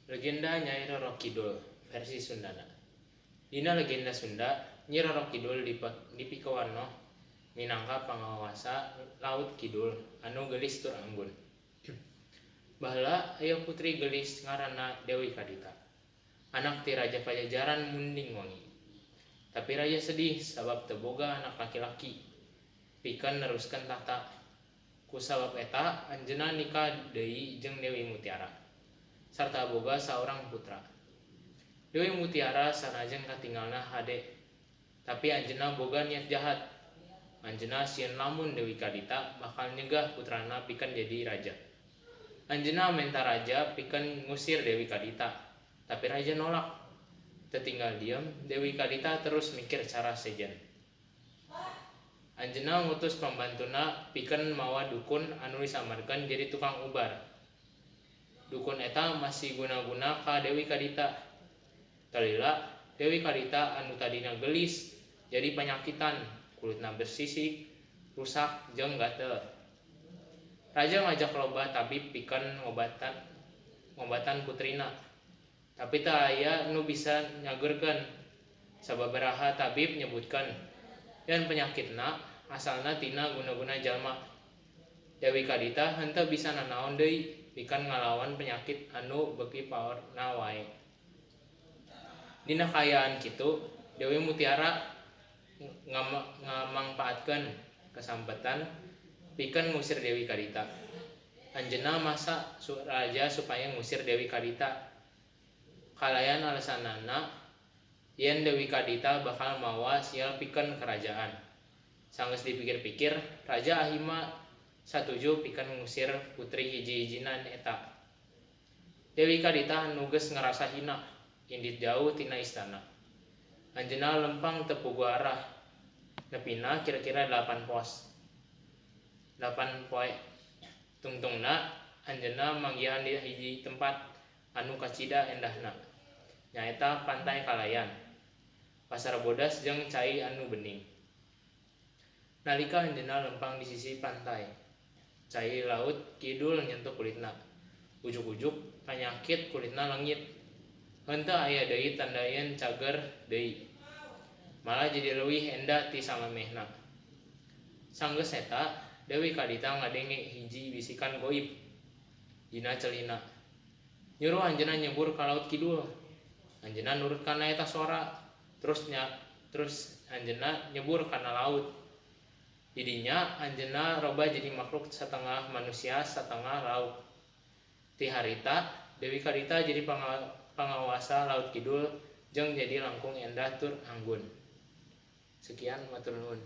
Legenda Nyai Roro Kidul versi Sundana. Dina legenda Sunda, Nyi Roro Kidul dipikawanoh minangka pangawasa Laut Kidul anu geulis tur anggun. Baheula aya putri geulis ngaranna Dewi Kadita, anak ti Raja Pajajaran Munding Wangi. Tapi raja sedih sabab teu boga anak laki-laki pikeun neruskeun tahta. Ku sabab eta anjeunna nikah deui jeung Dewi Mutiara sarta boga saurang putra. Dewi Mutiara sanajan katingalna hade, tapi anjeunna boga niat jahat. Anjeunna sieun lamun Dewi Kadita bakal nyegah putrana pikeun jadi raja. Anjeunna menta raja pikeun ngusir Dewi Kadita, tapi raja nolak. Teu tinggal diem, Dewi Kadita terus mikir cara sejen. Anjeunna ngutus pambantuna pikeun mawa dukun anu disamarkeun jadi tukang ubar. Dukun eta masih guna-guna ka Dewi Kadita. Teu lila, Dewi Kadita anu tadina geulis jadi panyakitan, kulitna bersisik, rusak jeung gatel. Raja ngajak loba tabib pikeun ngobatan putrina, tapi teu aya nu bisa nyageurkeun. Sababaraha tabib nyebutkeun yen panyakitna asalna tina guna-guna jalma. Dewi Kadita henteu bisa nanaon deui pikeun ngalawan panyakit anu beuki paorna wae. Dina kaayaan kitu, Dewi Mutiara ngamangpaatkeun kasampatan pikeun ngusir Dewi Kadita. Anjeunna masa raja supaya ngusir Dewi Kadita. Kalayan alesanana yen Dewi Kadita bakal mawa sial pikeun karajaan. Sanggeus dipikir-pikir, raja ahima satuju pikeun ngusir putri hiji-hijina eta. Dewi Kadita anu geus ngarasa hina, indit jauh tina istana. Anjeunna lempang teu puguh arah, nepina kira-kira 8 pos. 8 poe. Tungtungna anjeunna manggihan di hiji tempat anu kacida endahna, nyaeta Pantai Kalayan, Pasar Bodas jeung cai anu bening. Nalika anjeunna lempang di sisi pantai, cai laut kidul nyentuh kulitna. Ujug-ujug panyakit kulitna leungit. Henteu aya deui tanda yen cager deui. Malah jadi leuwih enda ti samemehna. Sanggeus eta, Dewi Kadita ngadenge hiji bisikan goib dina celina. Nyuruh anjeunna nyebur ka Laut Kidul. Anjeunna nurut kana eta sora, terus anjeunna nyebur kana laut. Di dinya anjeunna robah jadi makhluk satengah manusia satengah lauk. Ti harita Dewi Kadita jadi pangawasa Laut Kidul jeung jadi langkung endah tur anggun. Sekian, matur nuhun.